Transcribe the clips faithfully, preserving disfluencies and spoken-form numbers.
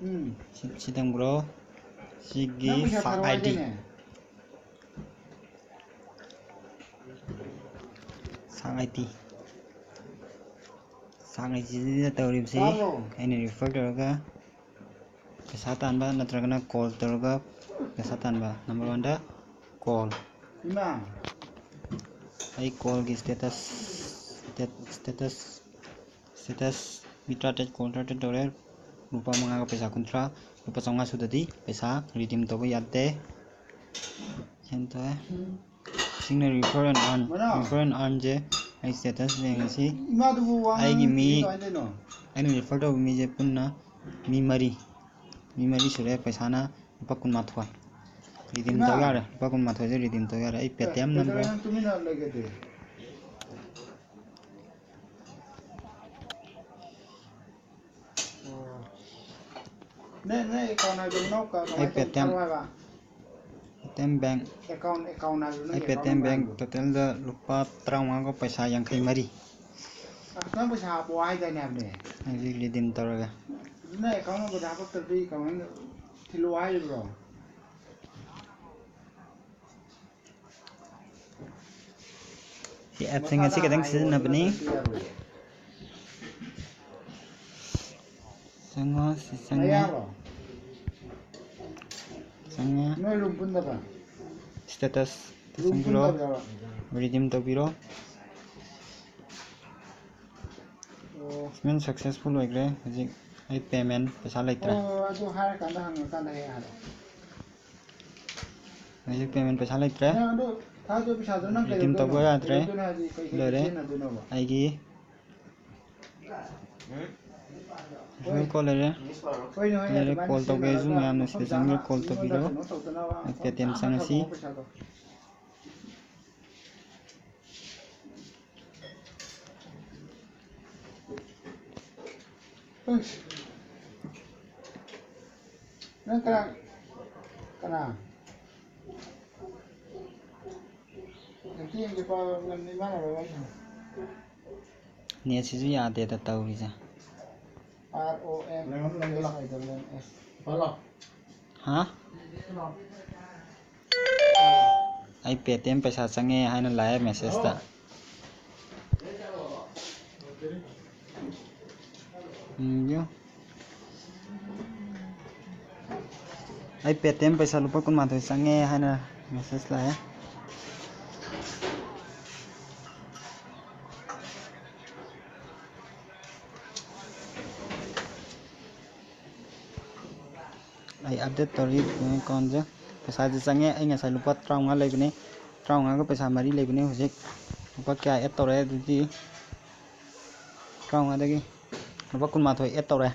ꯎꯝ꯫ ꯁꯤ, ꯁꯤ ꯇꯧꯕ꯭ꯔꯣ? ꯁꯤꯒꯤ ꯅꯪ ꯄꯩꯁꯥ ꯁꯥꯛ ꯊꯥꯔꯛꯑꯣ ꯑꯥꯏ ꯗꯤ꯫ ꯍꯥꯏꯗꯥꯏꯅꯦ? ꯁꯥꯛ ꯑꯥꯏ ꯗꯤ꯫ ꯁꯥꯛ ꯑꯥꯏ ꯗꯤꯁꯤꯗ ꯇꯧꯔꯤꯕꯁꯤ ꯇꯥꯕ꯭ꯔꯣ? ꯑꯩꯅ refer ꯇꯧꯔꯒ ꯄꯩꯁꯥ ꯇꯥꯟꯕ ꯅꯠꯇ꯭ꯔꯒꯅ call ꯇꯧꯔꯒ ꯄꯩꯁꯥ ꯇꯥꯟꯕ꯫ Number one ꯗ call꯫ ꯏꯃꯥ꯫ ꯑꯩ call ꯒꯤ status, stat-, status, status ꯃꯤ ꯇꯔꯥꯇꯔꯦꯠ call ꯇꯔꯥꯇꯔꯦꯠ ꯇꯧꯔꯦ꯫ ꯂꯨꯄꯥ ꯃꯉꯥꯒ ꯄꯩꯁꯥ ꯀꯨꯟꯊ꯭ꯔꯥ꯫ ꯂꯨꯄꯥ ꯆꯥꯝꯃꯉꯥ ꯁꯨꯗꯗꯤ ꯄꯩꯁꯥ redeem ꯇꯧꯕ ꯌꯥꯗꯦ꯫ ꯁꯤꯅ ꯇꯧꯋꯦ꯫ ꯁꯤꯅ refer and earn꯫ ꯃꯅꯥꯎ꯫ Refer and earn ꯁꯦ ꯑꯩ status ꯌꯦꯡꯉꯁꯤ꯫ ꯏꯃꯥꯗꯨꯕꯨ ꯋꯥ ꯑꯩꯒꯤ ꯃꯤ, ꯉꯥꯡꯉꯤꯁꯤ ꯀꯃꯥꯏꯅ ꯇꯧꯔꯤꯅꯣ? ꯑꯩꯅ refer ꯇꯧꯕ ꯃꯤꯁꯦ ꯄꯨꯟꯅ ꯃꯤ ꯃꯔꯤ꯫ ꯃꯤ ꯃꯔꯤ ꯁꯨꯔꯦ꯫ ꯄꯩꯁꯥꯅ ꯂꯨꯄꯥ ꯀꯨꯟꯃꯥꯊꯣꯏ꯫ Redeem ꯏꯃꯥ! ꯇꯧ ꯌꯥꯔꯦ꯫ ꯂꯨꯄꯥ ꯀꯨꯟꯃꯥꯊꯣꯏꯁꯦ redeem ꯇꯧ ꯌꯥꯔꯦ꯫ ꯑꯩ Paytm ꯀꯩꯗꯧꯔꯦ number ꯅꯪ ꯇꯨꯃꯤꯟꯅ ꯂꯩꯒꯗꯤ? ꯑꯣ꯫ ꯅꯪ, ꯅꯪ account ꯍꯥꯏꯗꯣ ꯅꯅꯥꯎ ꯀ-, ꯑꯩ ꯀꯃꯥꯏꯅ ꯇꯧ-, Paytm꯫ ꯊꯥꯔꯛꯑꯣ ꯍꯥꯏꯕ? Paytm bank꯫ Account, account ꯍꯥꯏꯕ, ꯅꯪꯒꯤ ꯑꯩ account Paytm number bank ꯍꯥꯏꯕꯗꯣ꯫ Total ꯗ ꯂꯨꯄꯥ ꯇꯔꯥꯃꯉꯥꯒ ꯄꯩꯁꯥ ꯌꯥꯡꯈꯩ ꯃꯔꯤ꯫ ꯑꯁ, ꯅꯪ ꯄꯩꯁꯥ ꯍꯥꯞꯄꯛꯑꯣ ꯍꯥꯏꯗꯥꯏꯅꯦ ꯍꯥꯏꯕꯅꯦ? ꯍꯧꯖꯤꯛ redeem ꯇꯧꯔꯒꯦ꯫ ꯅꯪ account number ꯗꯣ ꯍꯥꯞꯄꯛꯇ꯭ꯔꯗꯤ ꯀꯃꯥꯏꯅ ꯊꯤꯜꯂꯛꯑꯣ ꯍꯥꯏꯔꯤꯕ꯭ꯔꯣ? ꯁꯤ app ꯁꯤꯡ ꯑꯁꯤ ꯈꯤꯇꯪ ꯁꯤꯖꯤꯟꯅꯕꯅꯤ꯫ ꯆꯪꯉꯣ, ꯁꯤ ꯆꯪꯉꯦ꯫ ꯃꯌꯥꯡꯂꯣ? ꯆꯪꯉꯦ꯫ ꯅꯣꯏ room ꯄꯨꯟꯗꯕ? Status room ꯆꯪꯕꯤꯔꯣ꯫ ꯄꯨꯟꯗꯕ ꯌꯥꯎꯔꯣ? Redeem ꯇꯧꯕꯤꯔꯣ꯫ ꯑꯣ꯫ Payment successful ꯑꯣꯏꯈ꯭ꯔꯦ꯫ ꯍꯧꯖꯤꯛ ꯑꯩ payment ꯄꯩꯁꯥ ꯂꯩꯇ꯭ꯔꯦ꯫ ꯑꯣ, ꯑꯗꯨ ꯍꯥꯏꯔꯀꯥꯟꯗ, ꯍꯪꯉꯀꯥꯟꯗ ꯍꯦꯛ ꯍꯥꯏꯔꯛꯑꯣ꯫ ꯍꯧꯖꯤꯛ payment ꯄꯩꯁꯥ ꯂꯩꯇ꯭ꯔꯦ꯫ ꯅꯪ ꯑꯗꯨ ꯊꯥꯗꯣꯏ ꯄꯩꯁꯥꯗꯣ ꯅꯪ redeem ꯀꯩꯗꯧꯗꯣꯏꯅꯣ? ꯇꯧꯕ ꯌꯥꯗ꯭ꯔꯦ꯫ ꯀꯩꯗꯧꯗꯣꯏꯅꯣ ꯍꯥꯏꯗꯤ ꯀꯩ ꯀꯩ ꯂꯣꯏꯔꯦ꯫ ꯁꯤꯖꯤꯟꯅꯗꯣꯏꯅꯣꯕ? ꯑꯩꯒꯤ ꯍꯣꯏ꯫ Call ꯂꯩꯔꯦ꯫ ꯍꯣꯏꯅꯦ, ꯍꯣꯏꯅꯦ, ꯂꯩꯔꯦ꯫ ꯑꯗꯨꯃꯥꯏꯅ call ꯇꯧꯒꯦ ꯍꯥꯏꯁꯨ ꯁꯤꯖꯤꯟꯅꯔꯒ ꯃꯌꯥꯝꯅ ꯃꯐꯝ ꯁꯤꯗ ꯆꯥꯅ ꯆꯪꯉꯒ call ꯃꯤꯉꯣꯟꯗ ꯇꯧꯕꯤꯔꯣ꯫ ꯀꯩꯅꯣ ꯇꯧꯗꯅꯕ ꯑꯩ Paytm ꯆꯪꯉꯁꯤ꯫ ꯊꯥꯗꯣꯛꯑꯣ ꯄꯩꯁꯥꯗꯣ꯫ ꯑꯁ꯫ ꯅꯪ ꯀꯅꯥ? ꯀꯅꯥ? ꯑꯝꯇ ꯌꯦꯡꯒꯦ, ꯄꯥꯎ ꯅꯪ ꯏꯃꯥꯟꯅꯕ ꯋꯥꯔꯤ ꯁꯥꯟꯅ꯫ Net ꯁꯤꯁꯨ ꯌꯥꯗꯦꯗ ꯇꯧꯔꯤꯁꯦ꯫ ꯍꯥ? ꯑꯩ Paytm ꯄꯩꯁꯥ ꯆꯪꯉꯦ ꯍꯥꯏꯅ ꯂꯥꯛꯑꯦ message ꯇ꯫ ꯎꯝ, ꯌꯦꯡꯉꯨ꯫ ꯑꯩ Paytm ꯄꯩꯁꯥ ꯂꯨꯄꯥ ꯀꯨꯟꯃꯥꯊꯣꯏ ꯆꯪꯉꯦ ꯍꯥꯏꯅ message ꯂꯥꯛꯑꯦ꯫ ꯑꯩ update ꯇꯧꯔꯤ bank account ꯁꯦ꯫ ꯄꯩꯁꯥꯁꯦ ꯆꯪꯉꯦ꯫ ꯑꯩ ꯉꯁꯥꯏ ꯂꯨꯄꯥ ꯇꯔꯥꯃꯉꯥ ꯂꯩꯕꯅꯦ, ꯇꯔꯥꯃꯉꯥꯒ ꯄꯩꯁꯥ ꯃꯔꯤ ꯂꯩꯕꯅꯦ꯫ ꯍꯧꯖꯤꯛ ꯂꯨꯄꯥ ꯀꯌꯥ add ꯇꯧꯔꯦ? ꯑꯗꯨꯗꯤ ꯇꯔꯥꯃꯉꯥꯗꯒꯤ ꯂꯨꯄꯥ ꯀꯨꯟꯃꯥꯊꯣꯏ add ꯇꯧꯔꯦ꯫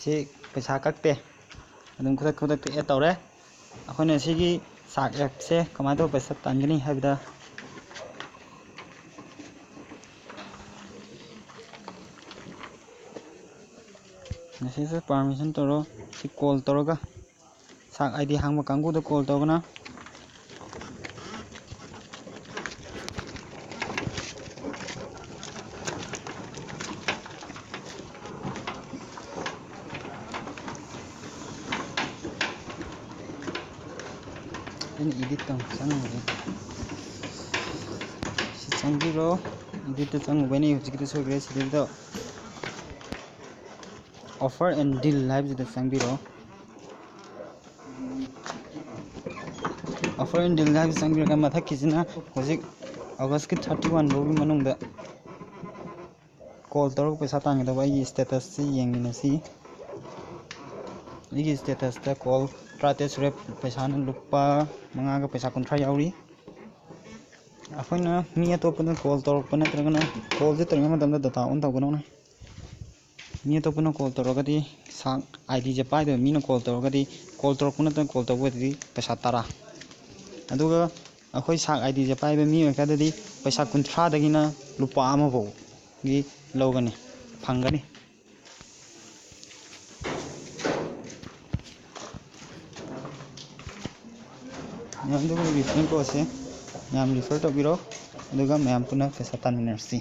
ꯁꯤ ꯄꯩꯁꯥ ꯀꯛꯇꯦ, ꯑꯗꯨꯝ ꯈꯨꯗꯛ ꯈꯨꯗꯛꯇ add ꯇꯧꯔꯦ꯫ ꯑꯩꯈꯣꯏꯅ ꯁꯤꯒꯤ ꯁꯥꯛ app ꯁꯦ ꯀꯃꯥꯏꯅ ꯇꯧꯔ ꯄꯩꯁꯥ ꯇꯥꯟꯒꯅꯤ ꯍꯥꯏꯕꯗ, message ꯇ permission ꯇꯧꯔꯣ꯫ ꯁꯤ call ꯇꯧꯔꯒ, ꯁꯥꯛ ID ꯍꯥꯡꯕ ꯀꯥꯡꯕꯨꯗ call ꯇꯧꯔꯒꯅ, ꯑꯩꯅ edit ꯇꯧ ꯆꯪꯉꯨꯔꯦ꯫ ꯁꯤ ꯆꯪꯕꯤꯔꯣ꯫ Edit ꯇ ꯆꯪꯉꯨꯕꯩꯅꯦ ꯍꯧꯖꯤꯛꯀꯤꯗꯣ ꯁꯣꯏꯈ꯭ꯔꯦ꯫ ꯁꯤꯗꯩꯗ offer and deal ꯍꯥꯏꯕꯁꯤꯗ ꯆꯪꯕꯤꯔꯣ꯫ Offer and deal ꯍꯥꯏꯕꯁꯤ ꯆꯪꯕꯤꯔꯒ, ꯃꯊꯛꯀꯤꯁꯤꯅ ꯍꯧꯖꯤꯛ August ꯀꯤ thirty one ꯐꯥꯎꯒꯤ ꯃꯅꯨꯡꯗ call ꯇꯧꯔꯒ ꯄꯩꯁꯥ ꯇꯥꯟꯒꯗꯕ ꯑꯩꯒꯤ status ꯁꯤ ꯌꯦꯡꯃꯤꯟꯅꯁꯤ꯫ ꯑꯩꯒꯤ status ꯇ call ꯇꯔꯥꯇꯔꯦꯠ ꯁꯨꯔꯦ, ꯄꯩꯁꯥꯅ ꯂꯨꯄꯥ ꯃꯉꯥꯒ ꯄꯩꯁꯥ ꯀꯨꯟꯊ꯭ꯔꯥ ꯌꯥꯎꯔꯤ꯫ ꯑꯩꯈꯣꯏꯅ ꯃꯤ ꯑꯇꯣꯞꯄꯗ call ꯇꯧꯔꯛꯄ ꯅꯠꯇ꯭ꯔꯒꯅ call ꯁꯦ ꯇꯧꯔꯤꯉꯩ ꯃꯇꯝꯗ data on ꯇꯧꯒꯅꯣꯅ꯫ ꯃꯤ ꯑꯇꯣꯞꯄꯅ call ꯇꯧꯔꯒꯗꯤ, ꯁꯥꯛ ID ꯁꯦ ꯄꯥꯏꯗꯕ ꯃꯤꯅ call ꯇꯧꯔꯒꯗꯤ, call ꯇꯧꯔꯛꯄ ꯅꯠꯇꯅ call ꯇꯧꯕ ꯑꯣꯏꯔꯗꯤ ꯄꯩꯁꯥ ꯇꯔꯥ꯫ ꯑꯗꯨꯒ ꯑꯩꯈꯣꯏ ꯁꯥꯛ ID ꯁꯦ ꯄꯥꯏꯕ ꯃꯤ ꯑꯣꯏꯔꯀꯥꯟꯗꯗꯤ ꯄꯩꯁꯥ ꯀꯨꯟꯊ꯭ꯔꯥꯗꯒꯤꯅ ꯂꯨꯄꯥ ꯑꯃ ꯐꯥꯎꯒꯤ ꯂꯧꯒꯅꯤ, ꯐꯪꯒꯅꯤ꯫ ꯃꯌꯥꯝꯗꯨꯕꯨ referral code ꯁꯦ ꯃꯌꯥꯝ refer ꯇꯧꯕꯤꯔꯣ, ꯑꯗꯨꯒ ꯃꯌꯥꯝ ꯄꯨꯟꯅ ꯄꯩꯁꯥ ꯇꯥꯟꯃꯤꯟꯅꯔꯁꯤ꯫